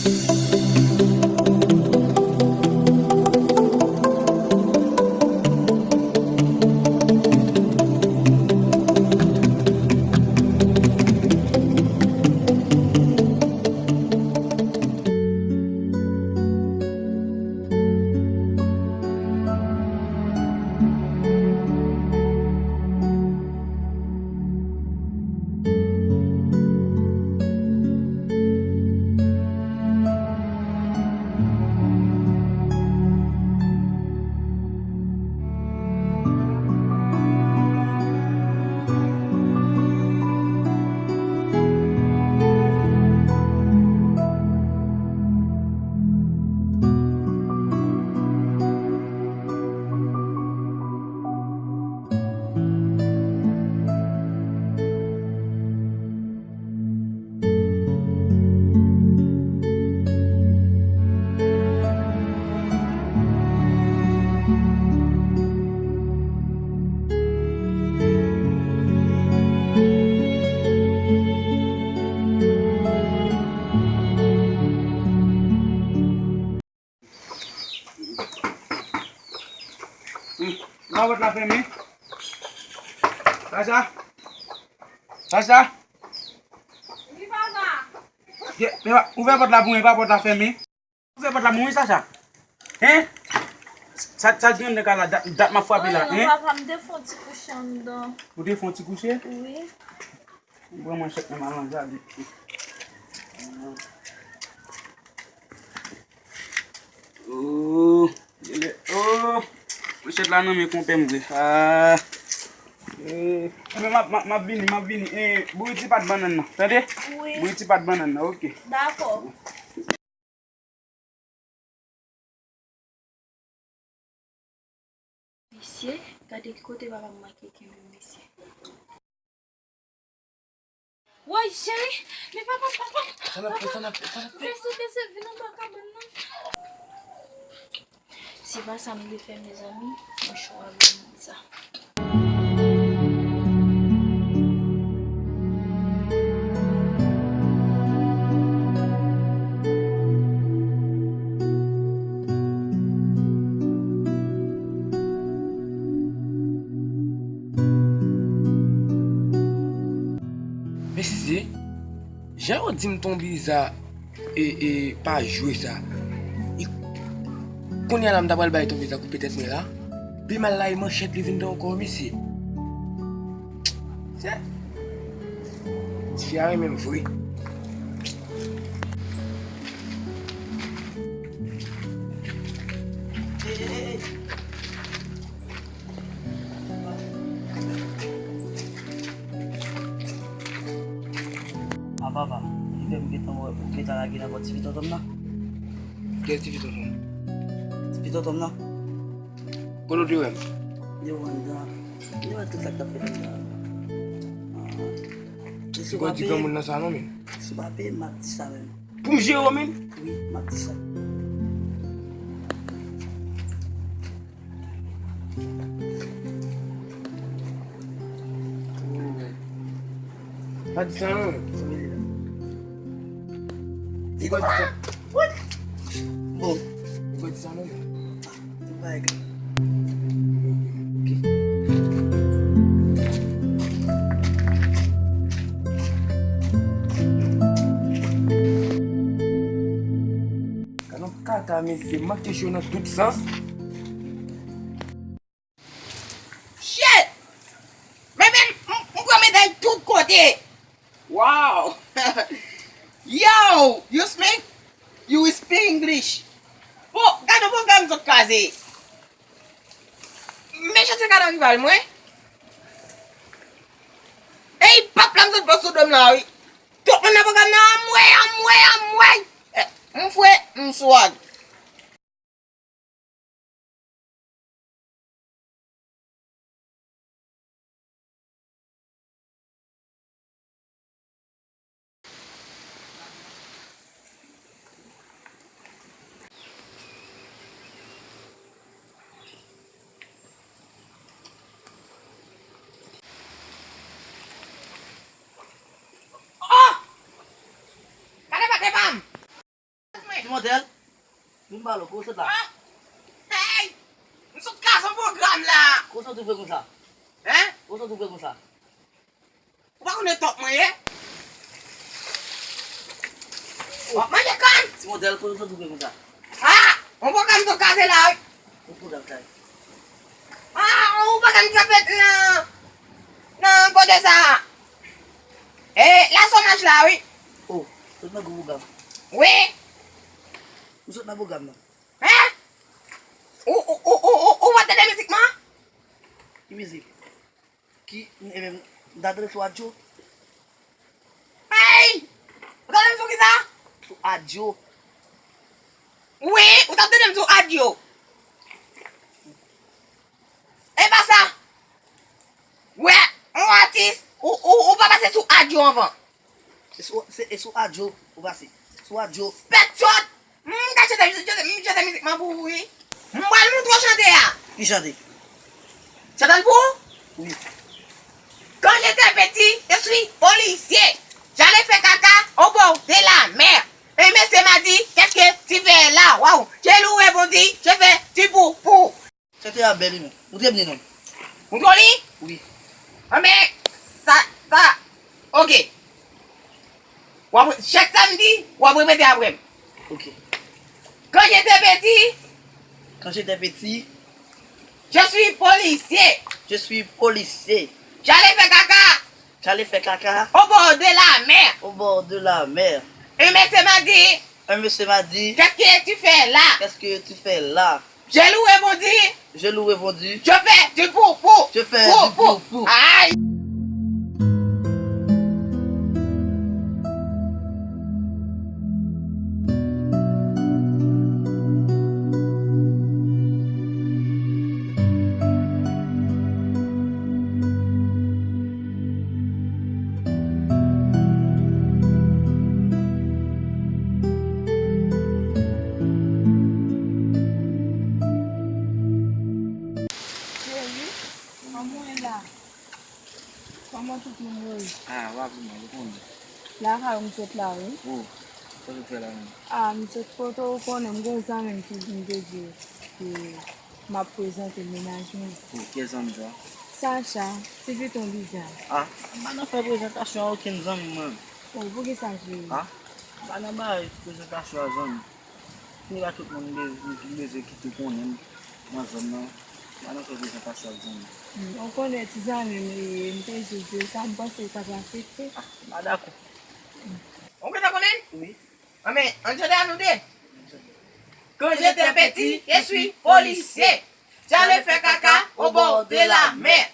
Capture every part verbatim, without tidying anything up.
Hmm. Ouvè pòt la fèmen. Sacha. Sacha. Wi, papa. Ye, papa, ouvè pòt la pou mwen, pa pòt la fèmen. Ouvè pòt la pou mwen, Sacha. Hein? Sa, sa di yon nèg la, dat, dat m ap frape la, hein? Non, papa, m te fè yon ti kouche anndan. Ou te fè yon ti kouche? Wi. Mwen pran manchèt nan, m al nan jaden. Oh, gele, oh. Manchèt la nan men konpè m vre. Ah. Eh, men m ap, m ap, m ap vini, m ap vini. Eh, bouri ti pat bannann nan, tande? Wi. Bouri ti pat bannann nan, oke. Dakò. Mesye, gade ki kote papa m manke kenbe mesye. Woy, cheri, men papa, papa, papa. Sa n ap fè, sa n ap fè, sa n ap fè? Mesye, mesye, vin anba kabann nan. Se pa sa m vle fè, mezanmi, mwen chwa ban m sa. Mesye, jan yo di m Ton Biza e, e, pa jwe sa. E, kounye a la, m ta pral bay Ton Biza koupe tèt mwen la. Pi mal la, e manchèt li vin dan ankò, mesye. Se, tifi a renmen m vre. A papa, li fè m gentan wè ou gentan lage nan bò tifi tonton m nan. Kiyès tifi tonton m? Tifi tonton m nan. Kote w te wè m? Li wè anndan. Li wè tout sa k t ap fèt anndan. Ah. Li pa di granmoun nan sa non, men. Si w pa peye m, m ap di sa menm. Pou m jere w menm? Wi, m ap di sa. Pa di sa non. Ou pa di sa. Bon. Ou pa di sa non. Gad yon kaka, mesye, manke cho nan tout sans. Shit! Men, men, m, m pran meday tout kote. Wow! Yo, you speak? You speak English? Bon, gade yon pwogram zòt kraze. Mechanste gade rival mwen. Ey, pap la m sot pran sou do m la, wi. Tout moun nan pwogram nan, anmwey, anmwey, anmwey. Eh, m fre, m swag. Oh! Gade pate pa m! Mòtèl, vin pale, kote w sot la? Ah! Hey! M sot kase yon pwogram la! Kote w sot ouvè konsa? Hein? Kote w sot ouvè konsa? Ou pa konnen tòp mwen ye? W ap manje kòn! Ti mòtèl, kote w sot ouvè konsa? Ah! Yon pwogram sot kase la, wi! Yon pwogram sa ye. Ah, ou pa konn sa fèt nan, nan kote sa a. E, la somaj la, wi. Oh, sot nan gwo pwogram. Wi. Ou sot nan pwogram nan. Hein? Ou, ou, ou, ou, ou, ou pa tande mizik mwen? Ki mizik? Ki, e, m ta tande sou radyo. Hey! Ou tande m sou ki sa? Sou radyo. Wi, ou t ap tande m sou radyo. E pa sa. Wè, yon atis, ou, ou, ou pa pase sou radyo anvan. Se sou, se, e sou radyo ou pase. Sou radyo. Pèt sòt! M ka chante, m chante, m chante mizik mwen pou ou, wi. M pral montre w chante a. Ki chante? Chante l pou ou? Wi. Quand j'étais petit, je suis policier. J'allais faire caca au bord de la mer. Un monsieur m'a dit, qu'est-ce que tu fais là? Waouh. Je lui répondis, je fais du poupou. Chante a bèl, wi, men. Ou trè byen, non. Ou twò li? Wi. Anben, sa, sa, oke. W ap, chak samdi, w ap repete apre m. Oke. Quand j'étais petit, Quand j'étais petit, je suis policier. Je suis policier. J'allais faire caca. J'allais faire caca. Au bord de la mer. Au bord de la mer. Un monsieur m'a dit, Un monsieur m'a dit, qu'est-ce que tu fais là? Qu'est-ce que tu fais là? Je lui répondis, Je lui répondis, je fais du poupou. Je fais du poupou. Aïe! Cheri, kòman w ye la? Kòman tout moun yo ye? Ah, w ap di mwen, ou konnen. Lakay ou m sot la, wi. Oh, sa w sot fè la menm? Ah, m sot kote w konnen, m gen yon zanmi m ki vin te di w ke m ap prezante mennaj mwen. Oh, ki zanmi sa? Sacha, ti piton bizar. Ah, m pa nan fè prezantasyon a okenn zanmi mwen. Oh, poukisa, cheri? Ah, m pa nan bay prezantasyon a zanmi. Fini pa tout moun be-, bezwen kite konnen m nan zòn nan. M pa nan fè prezantasyon ak zanmi. Hmm, ou konnen ti zanmi m li ye, m te jis di w sa, m panse w t ap aksepte. Ah, m pa dakò. Ou gentan konnen l? Wi. Anben, ann chante a nou de. Quand j'étais petit, je suis policier. J'allais faire caca au bord de la mer.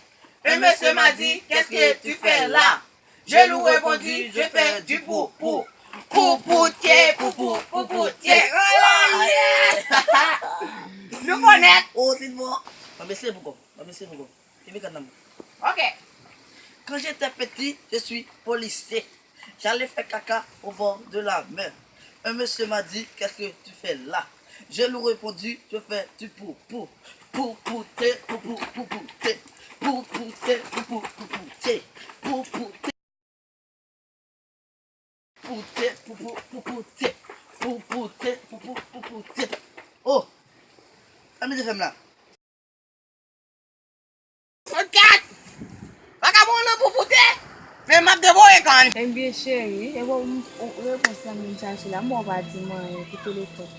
Un monsieur m'a dit, qu'est-ce que tu fais là? Je lui répondis, je fais du poupou. Poupoutier, poupou, poupoutier. Oh, yeah! Nou konnen. Oh, se bon. Mwen mesye pou kò. Mwen mesye pou kò. Kenbe kannan. Ok. Quand j'étais petit, je suis policier. J'allais faire caca au bord de la mer. Un monsieur m'a dit, qu'est-ce que tu fais là? Je lui répondis, je fais du poupou. Poupoute, poupou, poupoute. Poupoute, poupou, poupoute. Poupoute. Poute, poupou, poupoute. Poupoute, poupou, poupoute. Oh! Sa misye fè m la? Sòt kat! Vakabon nan pou poute, men m ap deboye kòn. Ebyen, cheri, e bon, m, ou, repons lan m vin chache la, m wè w pa di m anyen pou telefòn.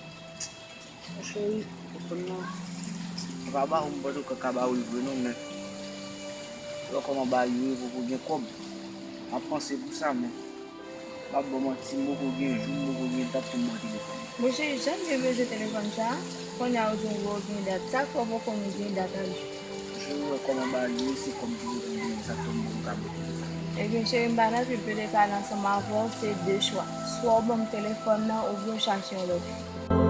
Cheri, telefòn nan, m pa ba ou, m panse w ka, ka ba ou l vre non, men, wè kòman bagay yo ye, poko gen kòb. M ap panse pou sa, men. M ap ba w manti, m poko gen jou, m poko gen dat pou m ba w telefòn. Monchè, jan m te bezwen telefòn sa, kounye a ou di m wè w gen dat. Sa k fè w poko gen dat ak jou? Monchè, ou wè kòman bagay yo ye, se kòm ki bezwen gen, sa k fè m poko ka ba w telefòn. Ebyen, cheri, m pa nan pib, m te pale ansanm avè w, se de chwa. Swa w ban m telefòn nan, oubyen w chache yon lòt fi.